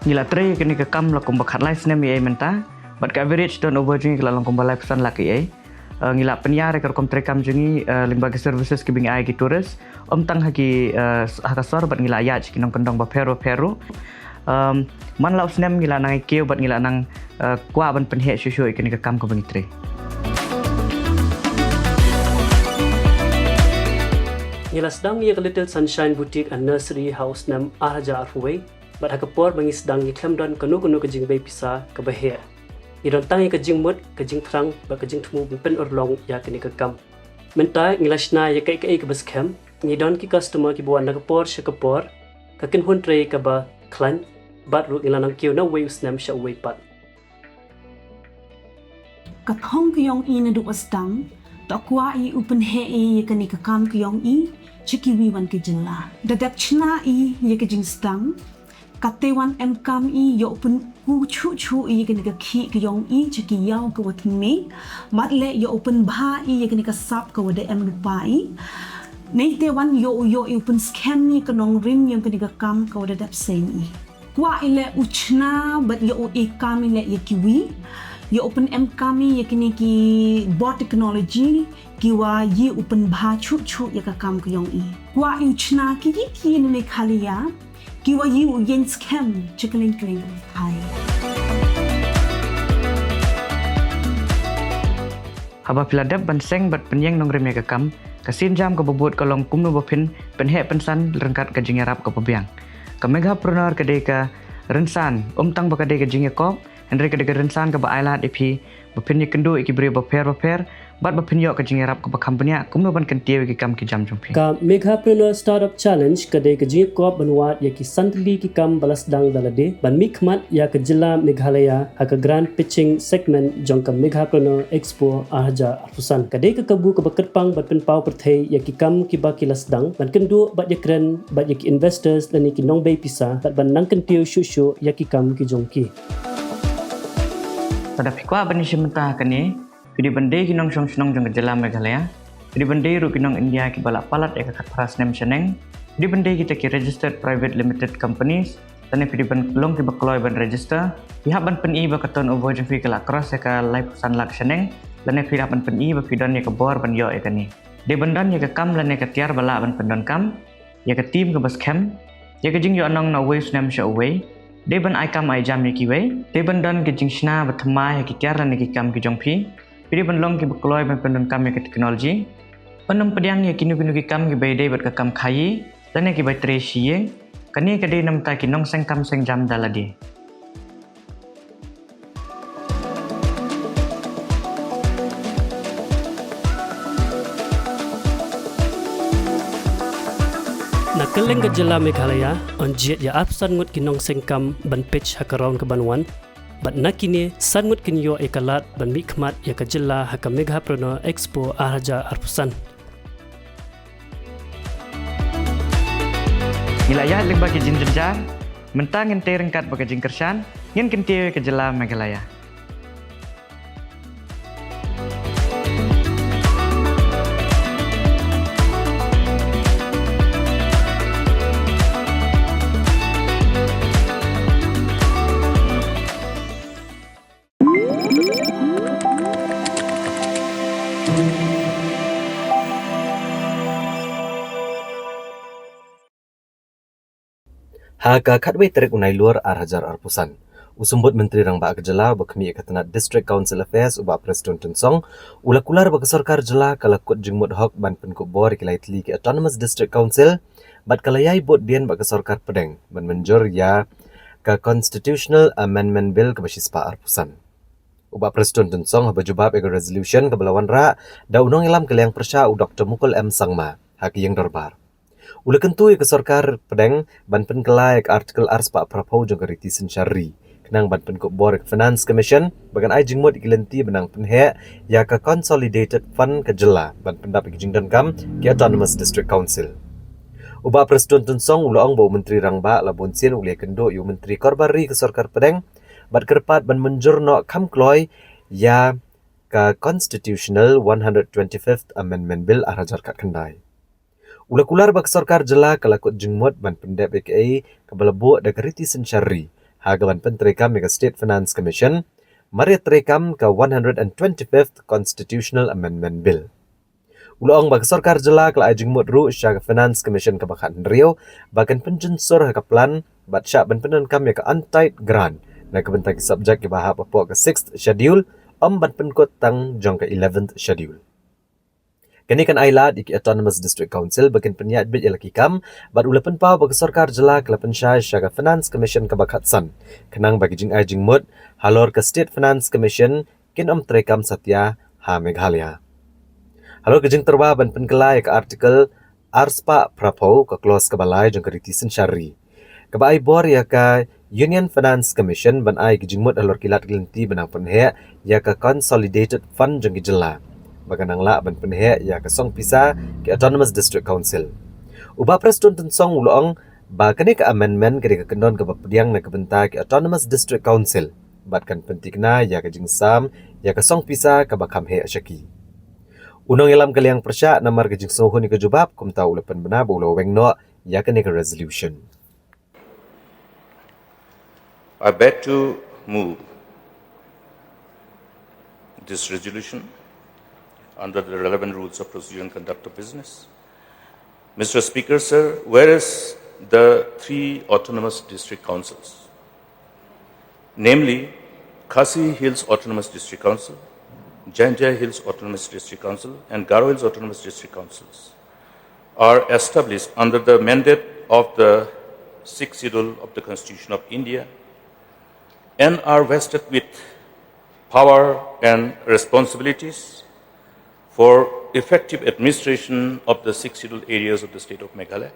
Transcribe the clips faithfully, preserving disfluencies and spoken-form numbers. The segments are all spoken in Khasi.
Ngi la trei ïa kane ka kam la kumba khatlai snem ïa mynta, bad ka average turnover jong ngi ka la long kumba laiphew san lak ïa. Eh, ngi la pynïar ïa ka rukom trei kam jong ngi, eh, lyngba ki services kiba ngi ai ki tourist, ym tang ha ki, eh, ha ka sor, bad ngi la ïaid sha ki nongkyndong bapher bapher ruh. Em, man la u snem ngi la nang ïa kiew bad ngi la nang, eh, kwah ban pynheh shuh shuh ïa kane ka kam kaba ngi trei. Ngi la sdang ïa ka Little Sunshine Boutique and Nursery ha u snem ar hajar arphew wei, bad ha ka por ba ngi sdang ngi khlem don kano kano ka jingbei pisa kaba heh. Ngi don tang ïa ka jingmut, ka jingthrang, bad ka jingthmu ban pynurlong ïa kane ka kam. Mynta ngi la shna ïa kaei kaei kaba skhem, ngi don ki customer kiba wan na ka por sha ka por, ka kynhun trei kaba khlaiñ, bad ruh ngi la nang kiew na uwei u snem sha uwei pat. Ka thong ka jong i naduh ba sdang, to kwah i u pynheh i ïa kane ka kam ka jong i sha kiwei wan ki jylla. Da dep shna i ïa ka jingsdang, kata wan em kam i ïa u pynkup shuh shuh i ïa kane ka khih ka jong i sha ki ïew kiwa thymmai, bad leh ïa u pynbha i ïa kane ka sap kawa da em lypa i. Neite wan ïa u, ïa u pynskhem i ïa ka nongrim ïa kane ka kam kawa da dep seng i. Kwah i leh u shna bad ïa u i kam i leh ïa kiwei, ïa u pynem kam i ïa kine ki bor technology kiwa ïa u pynbha shuh shuh ïa ka kam ka jong i. Kwah i u shna ki ki ki na Meghalaya kiwa ïa u ïeng skhem sha kylleng kylleng ka pyrthei. Haba phi la dep ban seng bad pynïeng nongrim ïa ka kam, ka sienjam kaba bud ka long kumno ba phin pynheh pynsan ryngkat ka jingïarap kaba biang. Ka Meghapreneur ka dei ka rynsan, ym tang ba ka dei ka jingïakop, hynrei ka dei ka rynsan kaba ailad ïa phi ba phin ïakynduh ïa ki briew bapher bapher, bad ba phin ïoh ka jingïarap kaba kham bniah kumno ban kyntiew ïa ki kam ki jam jong phi. Ka Meghapreneur Startup Challenge ka dei ka jingïakop ban wad ïa ki san tylli ki kam ba la sdang da lade ban mihkhmat ïa ka jylla Meghalaya ha ka Grand Pitching Segment jong ka Meghapreneur Expo ar hajar arphew san. Ka dei ka kabu kaba kyrpang ban pynpaw pyrthei ïa ki kam kiba ki la sdang, ban kynduh bad ïakren bad ïa ki investors lane ki nongbei pisa, bad ban nang kyntiew shuh shuh ïa ki kam ki jong ki. Lada phi kwah ban ïashim bynta ha kane, phi dei ban dei ki nongshong shnong jong ka jylla Meghalaya, phi dei ban dei ruh ki nong India kiba la palat ïa ka khatphra snem shaneng, phi dei ban dei kita ki registered private limited companies, lane phi dei ban long kiba kloi ban register. Phi hap ban pyni ba ka turnover jong phi ka la cross ïa ka laiphew san lak shaneng, lane phi hap ban pyni ba phi don ïa ka bor ban ïoh ïa kane. Dei ban don ïa ka kam lane ka tiar ba lah ban pyndonkam, ïa ka team kaba skhem, ïa ka jingïohnong na uwei u snem sha uwei. Dei ban ai kam ai jam ïa kiwei, dei ban don ka jingshna ba thymmai ha ki tiar lane ki kam ki jong phi. Phi dei ban long kiba kloi ban pyndonkam ïa ka technology, ban ym pdiang ïa kino kino ki kam kiba ïadei bad ka kam khaïi lane kiba trei shi ïing. Kane ka dei na bynta ki nongseng kam seng jam da lade. Na kylleng ka jylla Meghalaya, yn jied ïa arphew san ngut ki nongseng kam ban pitch ha ka round ka ban wan, bad na kine san ngut kin ïoh ïa ka lad ban mihkhmat ïa ka jylla ha ka Meghapreneur Expo ar hajar arphew san. Ngi la ïaid lyngba ki jingjynjar, mynta ngin tei ryngkat bad ka jingkyrshan, ngin kyntiew ïa ka jylla Meghalaya. Ha ka khatwei tarik u Nailur ar hajar arphew san, u Symbud Myntri Rangbah ka jylla uba khmih ïa ka tnat District Council Affairs, u Bah Prestone Tynsong, u la kular ba ka sorkar jylla ka la kut jingmut hok ban pynkup bor ïa ki lai tylli ki Autonomous District Council, bad ka la ïai bud dien bad ka sorkar pdeng ban mynjur ïa ka Constitutional Amendment Bill kaba shispah arphew san. U Bah Prestone Tynsong haba jubab ïa ka resolution kaba la wanrah da u nongïalam ka liang pyrshah, u Doktor Mukul M Sangma, ha ka ïing dorbar, u la kyntu ïa ka sorkar pdeng ban pynkylla ïa ka Article arspah phraphew jong ka Riti Synshar Ri, khnang ban pynkup bor ïa ka Finance Commission ba kan ai jingmut ïa ki lynti ba nang pynheh ïa ka Consolidated Fund ka jylla ban pyndap ïa ki jingdonkam ki Autonomous District Council. U Bah Prestone Tynsong u la ong ba u Myntri Rangbah la bun sien u la ïakynduh ïa u Myntri Korbar Ri ka sorkar pdeng bad kyrpad ban mynjur noh kham kloi ïa ka Constitutional one hundred twenty-fifth Amendment Bill ar hajar khatkhyndai. U la kular ba ka sorkar jylla ka la kut jingmut ban pyndep ïa kaei kaba la buh da ka Riti Synshar Ri ha kaban pyntreikam ïa ka State Finance Commission, mar ïatreikam ka one hundred and twenty-fifth Constitutional Amendment Bill. U la ong ba ka sorkar jylla ka la ai jingmut ruh sha ka Finance Commission kaba khathynriew ba kan pynjynsur ha ka plan bad shah ban pyndonkam ïa ka untied grant na ka bynta ki subject kiba hap hapoh ka Sixth Schedule, ym ban pynkut tang jong ka Eleventh Schedule. Kane kan ai lad ïa ki Autonomous District Council ba kin pynïaid beit ïa la ki kam, bad u la pynpaw ba ka sorkar jylla ka la pynshai sha ka Finance Commission kaba khatsan, khnang ba ki jingai jingmut halor ka State Finance Commission kin ym treikam satia ha Meghalaya. Halor ka jingtyrwa ban pynkylla ïa ka Article arspah phraphew, ka clause kaba lai jong ka riti synshar ri, kaba ai bor ïa ka Union Finance Commission ban ai ka jingmut halor ki lad ki lynti ba nang pynheh ïa ka Consolidated Fund jong ki jylla, ba kan nang lah ban pynheh ïa ka song pisa ki Autonomous District Council. U Bah Prestone Tynsong u la ong ba kane ka amendment ka dei ka kyndon kaba pdiang na ka bynta ki Autonomous District Council, bad kan pynthikna ïa ka jingsam ïa ka song pisa kaba kham heh sha ki. U nongïalam ka liang pyrshah namar ka jingsngewhun ïa ka jubab, kumta u la pynbna ba u la weng noh ïa kane ka resolution. I beg to move this resolution under the relevant rules of procedure and conduct of business. Mister Speaker, sir, whereas the three autonomous district councils, namely Khasi Hills Autonomous District Council, Jaintia Hills Autonomous District Council, and Garo Hills Autonomous District Councils, are established under the mandate of the Sixth Schedule of the Constitution of India and are vested with power and responsibilities for effective administration of the Sixth Schedule areas of the state of Meghalaya.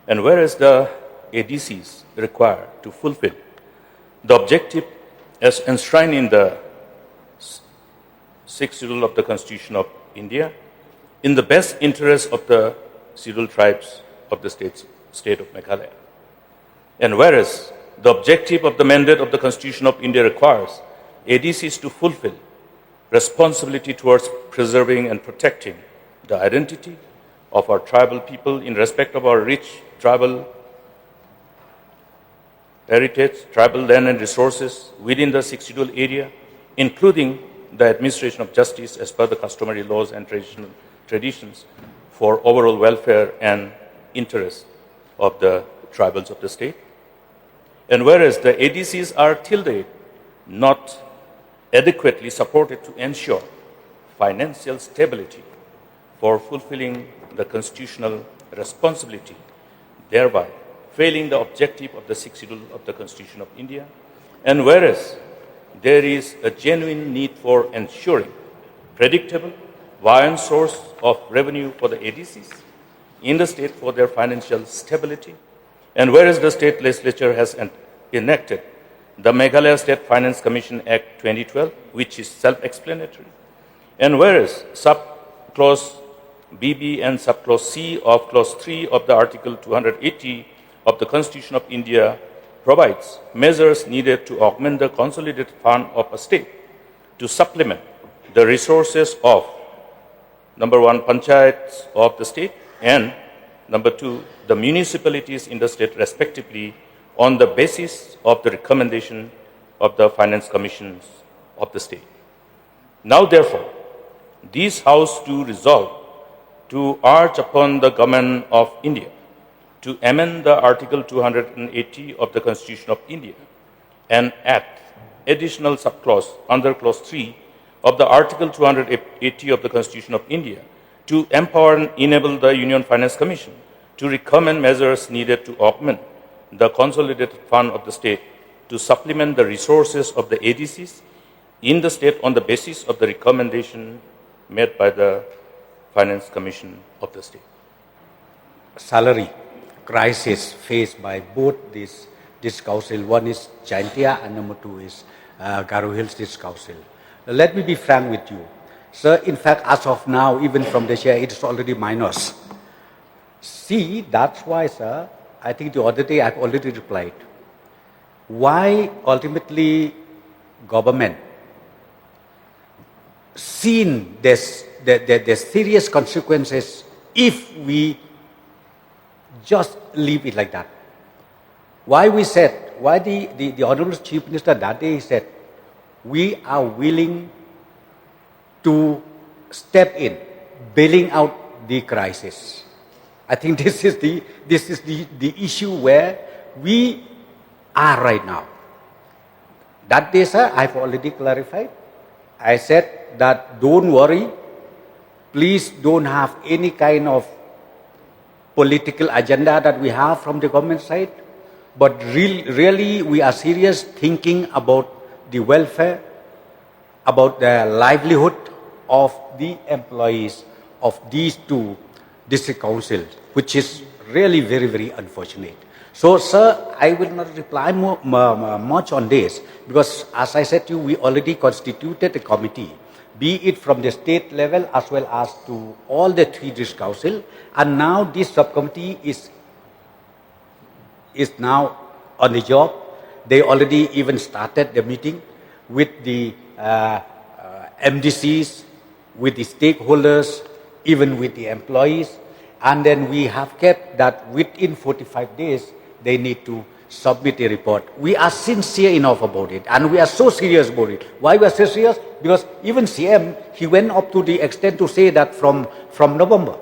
And whereas the A D Cs required to fulfill the objective as enshrined in the Sixth Schedule of the Constitution of India in the best interest of the Scheduled Tribes of the states, state of Meghalaya. And whereas the objective of the mandate of the Constitution of India requires A D Cs to fulfill responsibility towards preserving and protecting the identity of our tribal people in respect of our rich tribal heritage, tribal land and resources within the Sixth Schedule area, including the administration of justice as per the customary laws and traditional traditions for overall welfare and interests of the tribals of the state. And whereas the A D Cs are till date not adequately supported to ensure financial stability for fulfilling the constitutional responsibility, thereby failing the objective of the Sixth Schedule of the Constitution of India. And whereas there is a genuine need for ensuring predictable, buoyant source of revenue for the A D Cs in the state for their financial stability, and whereas the state legislature has en- enacted the Meghalaya State Finance Commission Act twenty twelve, which is self-explanatory, and whereas sub-clause B B and sub-clause C of clause three of the Article two hundred eighty of the Constitution of India provides measures needed to augment the consolidated fund of a state to supplement the resources of, number one, panchayats of the state, and number two, the municipalities in the state respectively, on the basis of the recommendation of the finance commissions of the state. Now therefore, this House do resolve to urge upon the Government of India to amend the Article two hundred and eighty of the Constitution of India and add additional subclause under clause three of the Article two hundred eighty of the Constitution of India to empower and enable the Union Finance Commission to recommend measures needed to augment the consolidated fund of the state to supplement the resources of the A D Cs in the state on the basis of the recommendation made by the Finance Commission of the state. Salary crisis faced by both these district council. One is Jaintia and number two is uh, Garo Hills District Council. Let me be frank with you. Sir, in fact, as of now, even from this year, it is already minus. See, that's why, sir, I think the other day I've already replied. Why ultimately government seen this, the, the, the serious consequences if we just leave it like that? Why we said Why the, the, the Honorable Chief Minister that day said, "We are willing to step in, bailing out the crisis." I think this is the, this is the, the issue where we are right now. That day, sir, I've already clarified. I said that don't worry, please don't have any kind of political agenda that we have from the government side, but real, really we are serious thinking about the welfare, about the livelihood of the employees of these two district councils, which is really very, very unfortunate. So, sir, I will not reply more, mu- mu- much on this because, as I said to you, we already constituted a committee, be it from the state level as well as to all the three district council, and now this subcommittee is is now on the job. They already even started the meeting with the uh, uh, M D Cs, with the stakeholders, even with the employees. And then we have kept that within forty-five days, they need to submit a report. We are sincere enough about it, and we are so serious about it. Why we are so serious? Because even C M, he went up to the extent to say that from, from November,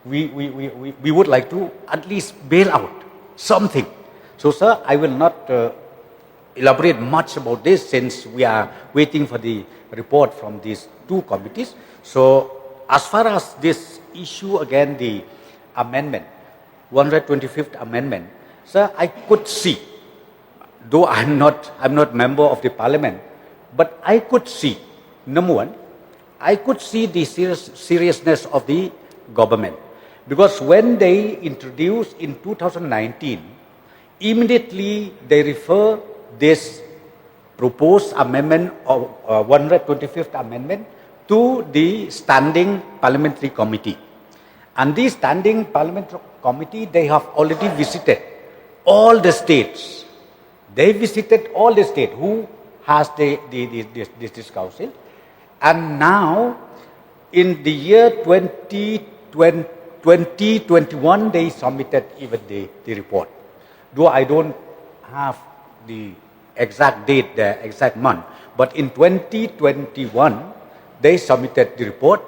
we, we, we, we, we would like to at least bail out something. So, sir, I will not uh, elaborate much about this since we are waiting for the report from these two committees. So, as far as this issue again, the amendment, one hundred twenty-fifth amendment, sir, I could see, though I'm not, I'm not member of the parliament, but I could see, number one, I could see the serious, seriousness of the government. Because when they introduced in two thousand nineteen, immediately they refer this proposed amendment of uh, one hundred twenty-fifth amendment to the standing parliamentary committee. And this standing parliamentary committee, they have already visited all the states. They visited all the states who has the, the, the, this, this, this council. And now, in the year twenty twenty, twenty twenty-one, they submitted even the, the report. Though I don't have the exact date, the exact month, but in twenty twenty-one, they submitted the report,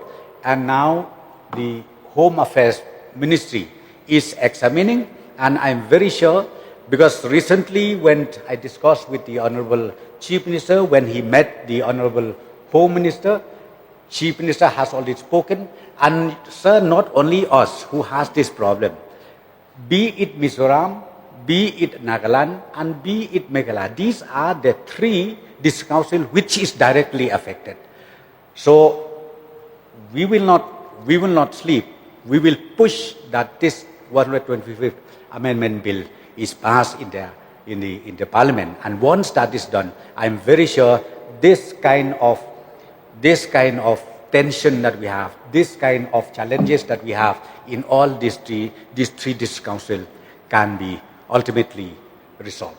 and now the Home Affairs Ministry is examining, and I'm very sure, because recently when I discussed with the Honorable Chief Minister, when he met the Honorable Home Minister, Chief Minister has already spoken, and sir, not only us who has this problem, be it Mizoram, be it Nagaland, and be it Meghalaya, these are the three district council which is directly affected. So we will not, we will not sleep. We will push that this one hundred twenty-fifth Amendment Bill is passed in the, in the, in the Parliament. And once that is done, I'm very sure this kind of, this kind of tension that we have, this kind of challenges that we have in all these three, these three district council can be ultimately resolved.